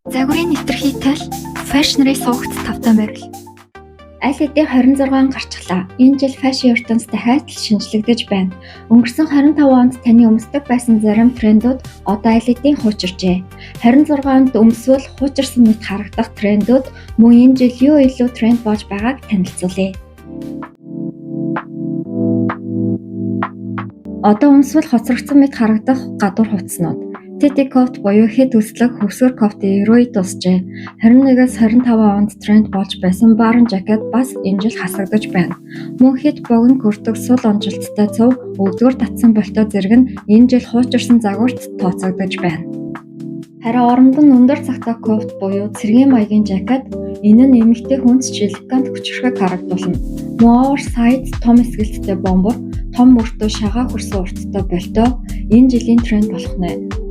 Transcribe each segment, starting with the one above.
Загварын нэвтрхий тал фэшнэрийн суугт тавтай морил. Аль хэдийн 26 гарчглаа. Энэ жил фэшн ертөнц дахиад л шинжлэгдэж байна. Өнгөрсөн 25 онд таны өмсдөг байсан зарим трендүүд одоо аль хэдийн хуучирчээ. 26 онд өмсвөл хуучирсан мэт харагдах трендүүд мөн энэ жил юу илүү тренд болж байгааг танилцуулъя. Одоо өмсвөл хоцрогдсон мэт харагдах гадуур хувцаснууд. Teddy кофт буюу хэд өслөг хөвсгөр кофт 90 үед дуусжээ. 21-ээс 25 онд тренд болж байсан Baron jacket бас энэ жил хасагдаж байна. Мөн хэд богино көрдөг сул онжилттай цув, өвдгөр татсан болтой зэрэг нь энэ жил хуучирсан загварт тооцогдож байна. Харин оронд нь өндөр цагтай кофт буюу цэргийн маягийн жакет, энэ нь эмэгтэй хүнд ч элегант хүчирхэг харагдуулна. Мөн oversize том эсгэлттэй бомбор, том мөртөө шагаа хөрсөн урттай болтой энэ жилийн тренд болох нэ.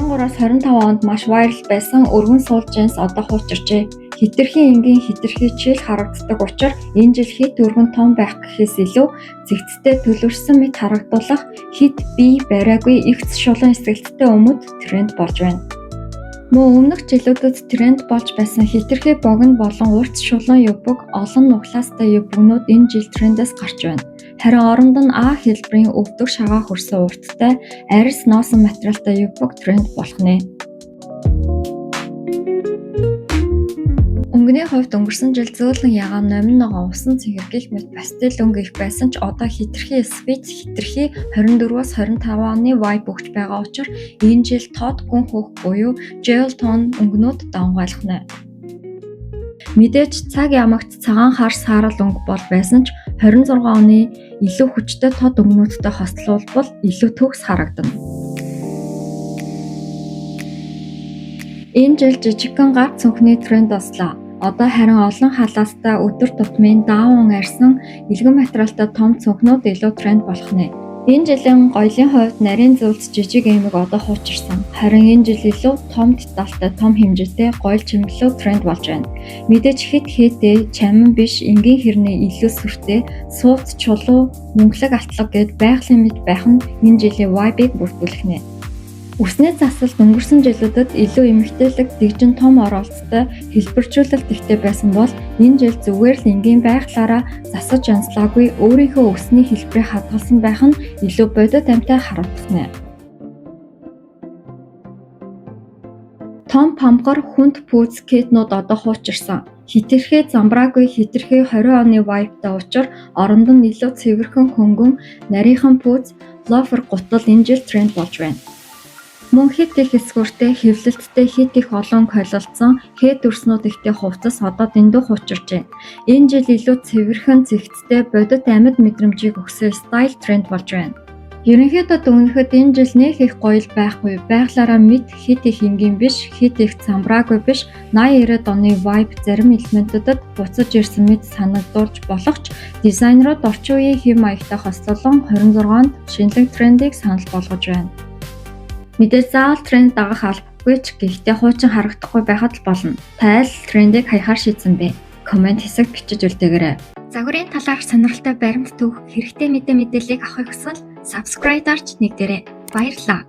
23-аас 25 онд маш viral байсан өргөн суул джинс одоо хуучирчээ. Хэтэрхий энгийн, хэтэрхий chill харагддаг учир энэ жил хэт өргөн том байх гэхээс илүү зэгцтэй төлөвшсөн мэт харагдуулах хэт бие бариагүй эгц шулуун эсгэлттэй өмд тренд болж байна. Мөн өмнөх жилүүдэд тренд болж байсан хэтэрхий богино болон урт шулуун юбок, олон нуглаастай юбкнууд энэ жил трендээс гарч байна. Харин оронд нь А хэлбэрийн өвдөг шагаа хөрсөн урттай арьс ноосон материалтай юбок тренд болох нэ. Өнгөний хувьд өнгөрсөн жил зөөлөн ягаан номин ногоон усан цэнхэр гэх мэт пастел өнгө их байсан ч одоо хэтэрхий sweet, хэтэрхий 24-өөс 25 оны vibe өгч байгаа учир энэ жил тод гүн хөх буюу jewel tone өнгөнүүд давамгайлах нэ. Мэдээж цаг ямагт цагаан хар саарал өнгө бол байсан ч 26 оны илүү хүчтэй тод өнгөнүүдтэй хослуулбал илүү төгс харагдана. Энэ жил жижигхэн гар цүнхний тренд болслоо. Одоо харин олон халаастай өдөр тутмын даун арьсан илгэн материалтай том цүнхнүүд илүү тренд болох нэ. Энэ жилийн гоёлын хувьд нарийн зүйлс жижиг эмэг одоо хуучирсан. Харин энэ жил илүү том детальтай, том хэмжээтэй гоёл чимэглэл тренд болж байна. Мэдээж хэт хээтэй чамин биш, энгийн хэрнээ илүү сүртэй, сууц чулуу, мөнглөг алтлаг гээд байгалийн мэт байх нь энэ жилийн vibe-ыг бүрдүүлэх нэ. Үсний засалт өнгөрсөн жилүүдэд илүү эмэгтэйлэг, дэгжин том оролцтой, хэлбэржүүлэлт ихтэй байсан бол энэ жил зүгээр л энгийн байглаараа засаж янзлаагүй өөрийнхөө үсний хэлбэрийг хадгалсан байх нь илүү бодит амьтай харагдах нэ. Том памгар хүнд пүүз кетнүүд одоо хуучирсан. Хэтэрхий замбраагүй, хэтэрхий 20 оны vibe-тай учир оронд нь илүү цэвэрхэн хөнгөн нарийнхан пүүз, loafer гутал энэ жил тренд болж байна. Мөн хэт их эсгүүртэй, хэвлэлттэй хэт их олон холилдсон хээ дүрснүүд ихтэй хувцас одоо дэндүү хуучирчээ. Энэ жил илүү цэвэрхэн, зэгцтэй, бодит амьд мэдрэмжийг өгсөн style тренд болж байна. Ерөнхийдөө дүгнэхэд энэ жил нэх их гоёл байхгүй. Байглаараа мэт хэт их энгийн биш, хэт их замбраагүй биш, 80 90 оны vibe зарим элементүүдэд буцаж ирсэн мэт санагдуулж болох ч дизайнерууд орчин үеийн хэв маягтай хослолон 26 онд шинэлэг трендийг санал болгож байна. Мэдээж заавал тренд дагах албагүй ч гэхдээ хуучин харагдахгүй байхад л болно. Та аль трендийг хаяхаар шийдсэн бэ? Comment хэсэгт бичиж үлдээгээрэй. Загварын талаарх сонирхолтой баримт түүх, хэрэгтэй мэдээ мэдээллийг авахыг хүсвэл subscribe дарж нэгдээрэй. Баярлалаа.